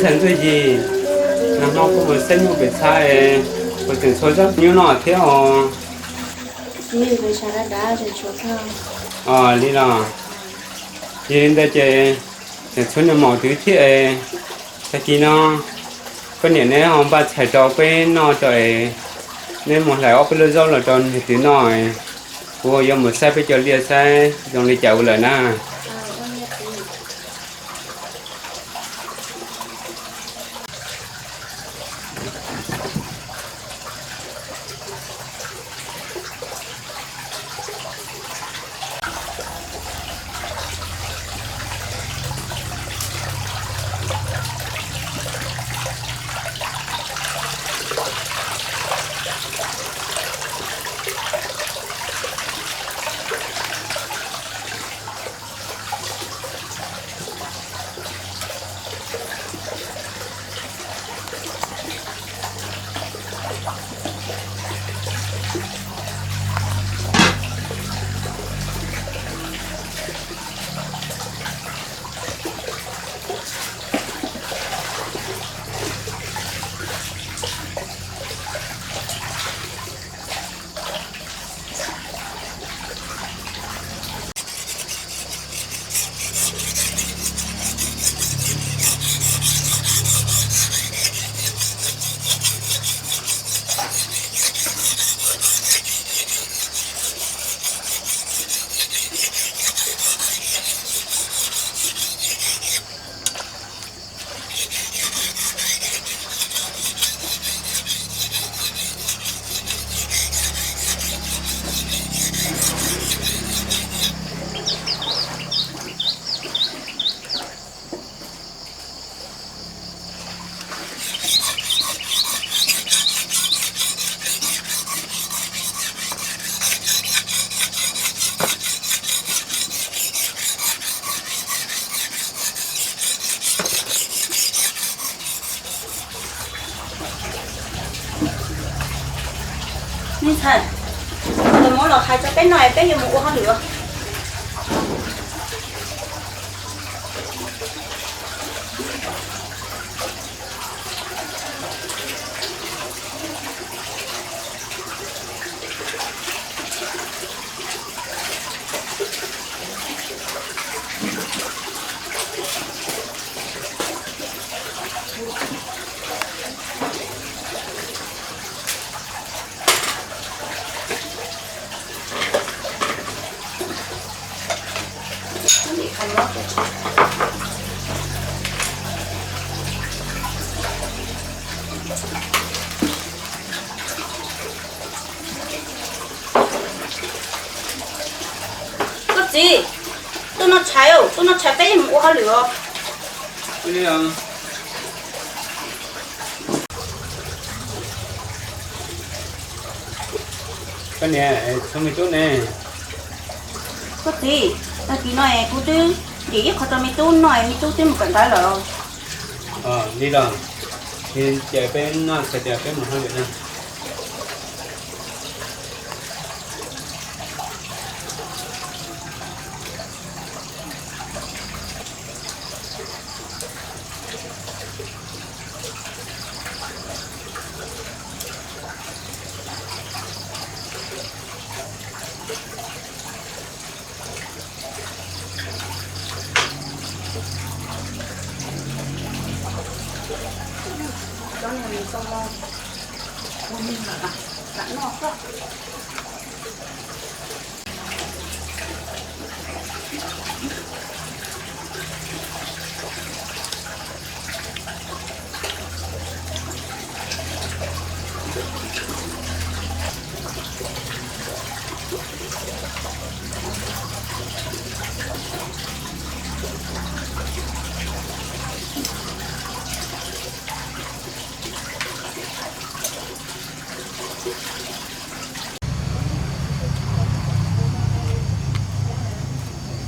Ntxawm Ntxuj Yig, nag hmo kuv mus saib nyuj pem txhab es kuv tseem txhua zaub nyuj no thiab os. Li los, yog li ntawd ces tseem tshuav nws maum twg thiab es, tag kis no koj niam neb ho npaj txhais rau peb noj rau es neb mus hlais ob peb lub zaub los rau nws twv noj es, kuv yuav mus saib peb cov liaj saib zoo li cas ua lawm na. Me ntxhais, tus muab los hais rau peb noj es peb yuav mus ua hauj lwm. Koj txiv, tuaj noj tshais, tuaj noj tshais peb mus ua hauj lwm os. Koj niam, tshuav me tub ne. Koj txiv, tag kis no es kuv twb ntim ib qho rau me tub noj es me tub twb mus kawm ntawv lawm. Li los, ces peb noj tshais ces peb mus hauj lwm na.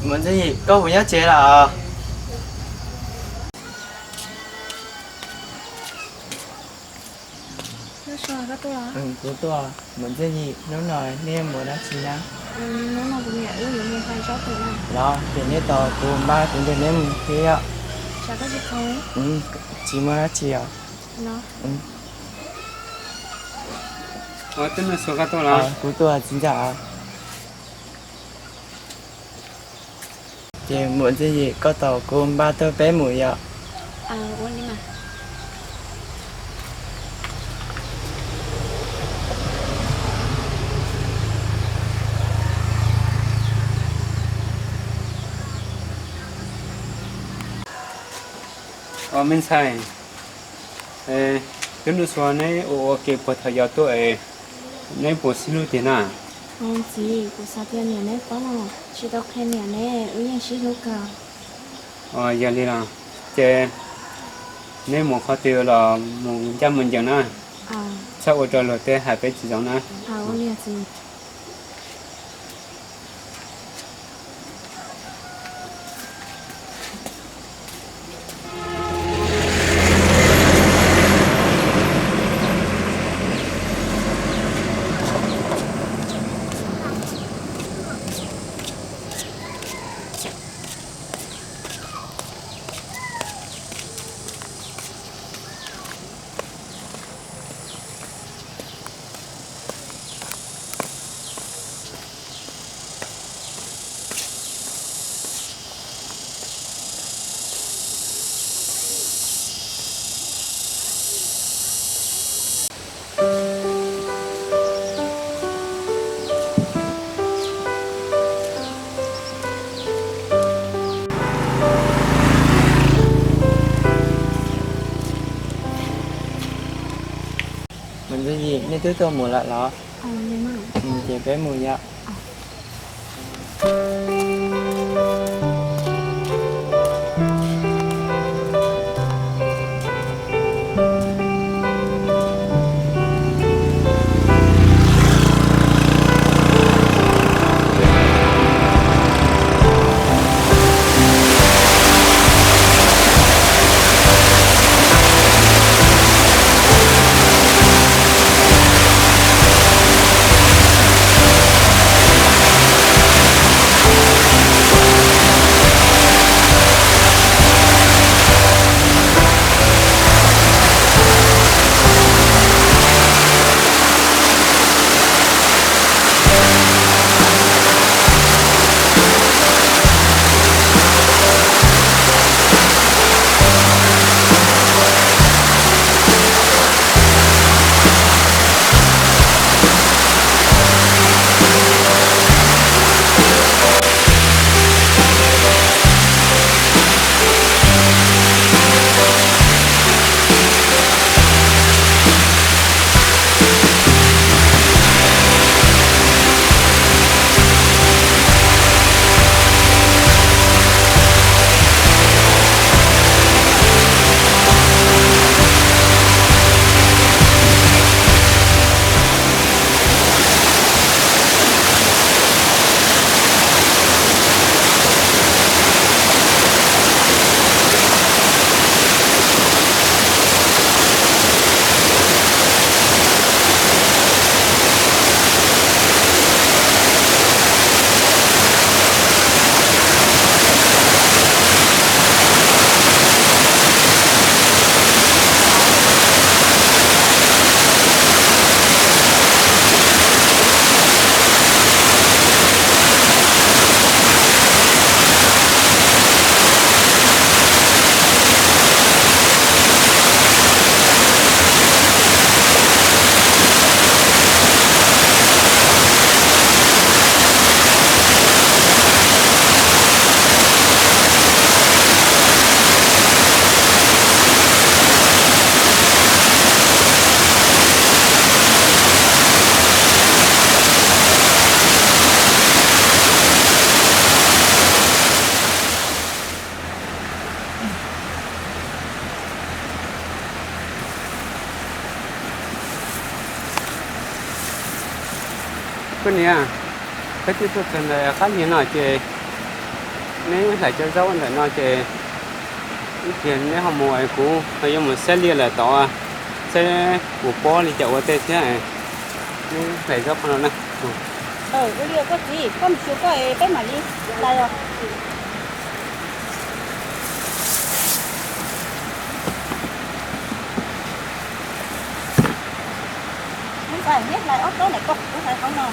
Muam Ntxwg Yim, koj puas nyob tsev lawm? Kuv tuaj, Muam Ntxwg Yim, hnub no neb mus dab tsi na? Los ces neb tos kuv npaj kuv nrog neb mus thiab yom. Tsis muaj dab tsi os. Kuv tuaj tsis ntshai. Ces Muam Ntxwg Yim, koj tos kuv npaj tag peb mus yom. Os me ntxhais, twb nug xyuas neb ua ua ke puag thaum yau tuaj es neb puas xib hlub tiag na? Txiv, kuv xav tias niam neb paub, tsis tau qhia niam neb, wb yeej sib hlub kawg. Yog li los ces neb mus qhov twg los mus ncaj mus ncees na, txhob ua rau luag tej hais peb tsis zoo na. Muam Ntxwg Yim, neb twb tuaj mus lawm los? Ces peb mus yom. Koj niam, peb twb tuaj txog ntawm qab liaj no ces neb hlais cov zaub ntawm no ces ib pliag neb ho mus es kuv ho yuav mus saib liaj lawm tod, saib puas pob li cas ua tej thiab. Neb hlais zaub qhov no na. Ua li koj txiv, koj mus xyuas koj es peb mam li hlais os. Neb hlais ob tsob ntawm ko, kuv hlais hauv no.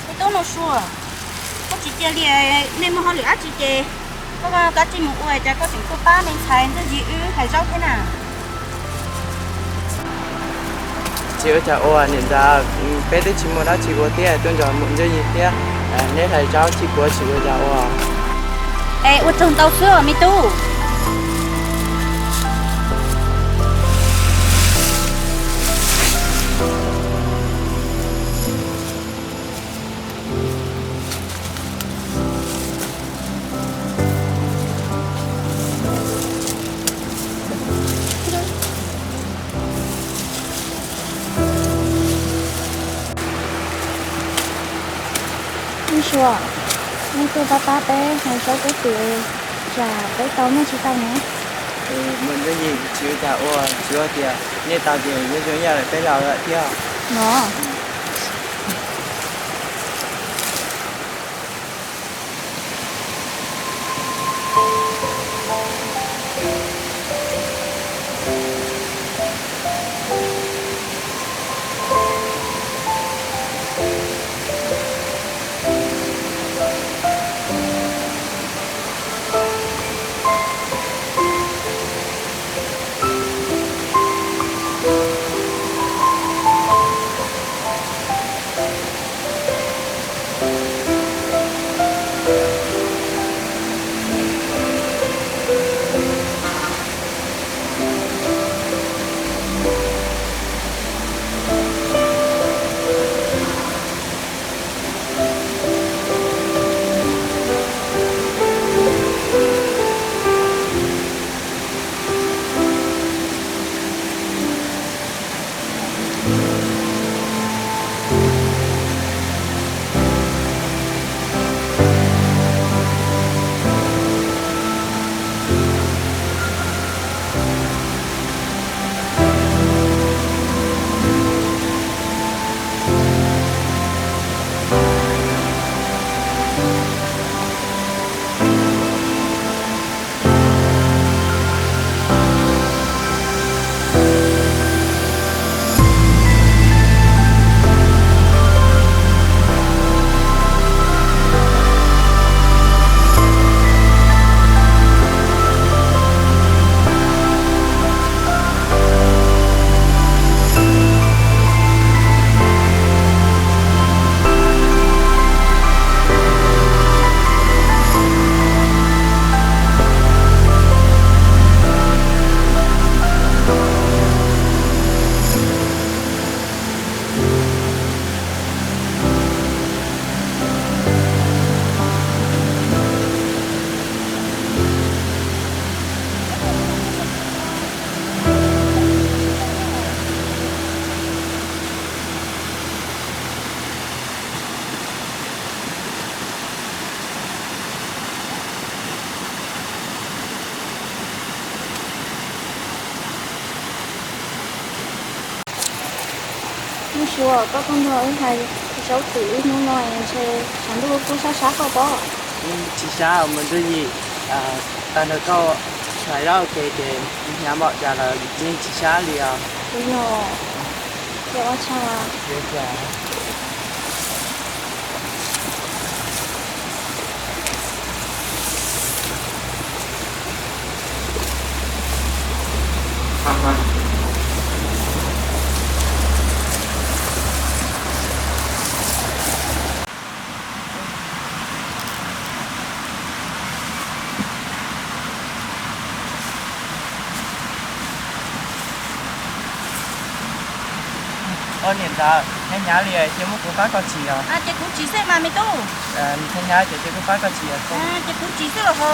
Me tub Nus Sua, koj tsis cia li, nej muaj hauj lwm dab tsi ces koj kav tsij mus ua, cas koj tseem tuaj pab me ntxhais Ntxawg Yig wb hlais zaub thiab na? Tsis ua cas ua niam ntxawm, peb twb tsis muaj dab tsi ua thiab, tuaj nrog Ntxawg Yig thiab neb hlais zaub tsis puav tsis ua cas ua. Es ua tsaug ntau xwb os me tub. Nus Sua, nej tuaj pab pab peb hlais zaub peb twm, tsam peb tau noj tsis tau ne. Muaj Ntxawg Yig, tsis ua cas ua, tsuav tias nej tau ces yeej zoo ib yam li peb laus lawm thiab no. Ntuj Sua, koj tuaj nrog wb hais zaub twm ib hnub no ntshe tshav ntuj kuj sab sab koj pob. Tsis sab mas Ntxwj Yim, tag nrho koj hais zaub ua ke ces hnyav npaum cas los yeej tsis sab li os. Kuv yog, yog ua tshaj. Ua niam ntxawm, hnyav hnyav li, cia muab kuv pab koj tsim os. Ces kuv tsim xwb mas me tub. Hnyav hnyav ces cia kuv pab koj tsim os. Ces kuv tsim xwb los ho.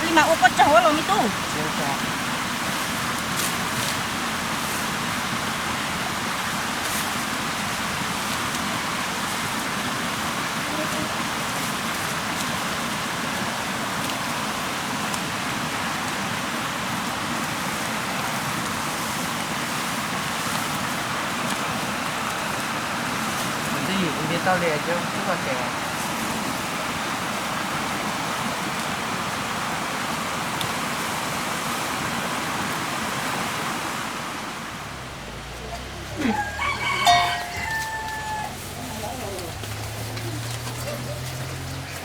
Li mas ua koj tsaug los me tub. Ntxwj Yim, kuv ntiav tau li, cia kuv tub koj tsev.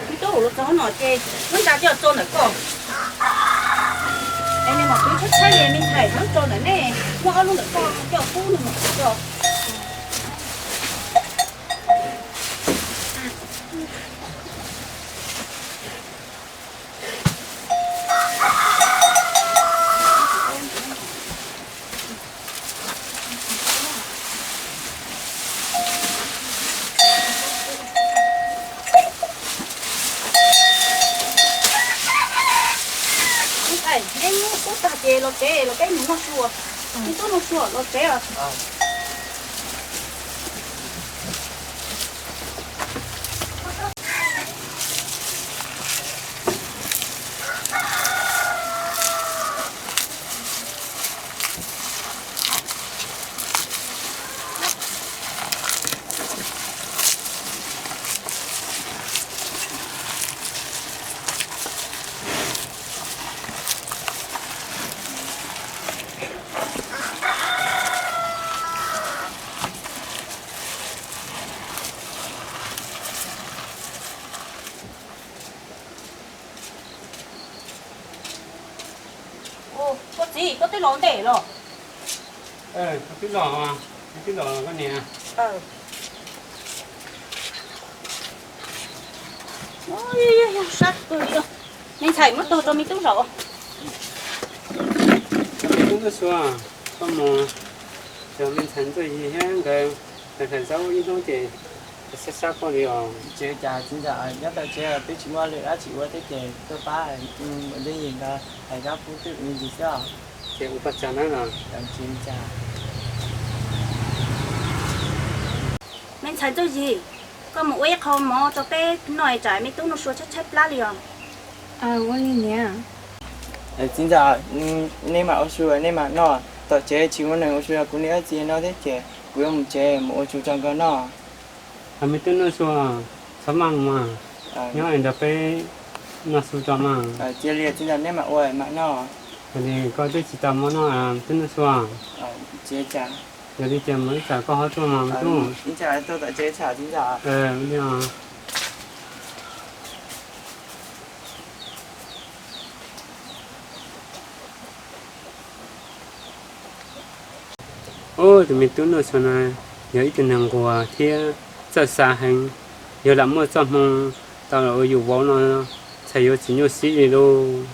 Me tub, los txog no ces muab ntsa coj tso ntawm koj. Es nws mam twv tshaib tshaib li, me ntxhais, muab tso ntawm nej, muaj ob lub ntawm koj, coj pub nws mus tso. Ntxhais, neb muab kub tag ces los tsev, los peb mus noj su. Me tub, noj su los tsev os. Koj txiv, koj twb los ntev los? Koj twb los, twb los koj niam. Sab kawg li. Me ntxhais, muab tog rau me tub zaum. Tub Nuj Sua, koj mus, cov me ntxhais Ntxwj Yim thiab nkawd hais zaub ib hnub ces sab sab koj li os. Tsis ua cas txiv ntxawm, nyob tom tsev twb tsis muaj lwm dab tsi ua thiab ces tuaj pab Ntxwj Yim nkawd hais zaub pub twb ua ntsis xwb os. Ces ua paj tsav na los. Tsis ua cas. Me ntxhais Ntxwj Yim, koj mus ua ib qho mov rau peb noj es tsam me tub Nuj Sua tshaib tshaib plab li os. Ua li niam. Txiv ntxawm, nej mam ua su nej mam noj, tom tsev tsis muaj neeg ua su, kuv niam thiab txiv noj thiab ces kuv yuav mus tsev mus ua su rau nkawd noj. Me tub Nuj Sua, txhob maj mas, nyob es nrog peb noj su tso mas. Cia li txiv ntxawm, nej mam ua mam noj. Yog li koj twb tsis tau mov noj tub Nuj Sua. Tsis ua cas. Yog li ces mus ib tsam koj ho tuaj mas me tub. Ib tsam tuaj tom tsev tsham txiv ntxawm. Ub, tus me tub Nuj Sua no yog ib tug neeg nquag thiab txawj xav heev, yog lam muaj txoj hmoo tau los ua yus vauv no, ntshai yuav tsis nyuaj siab li lauj.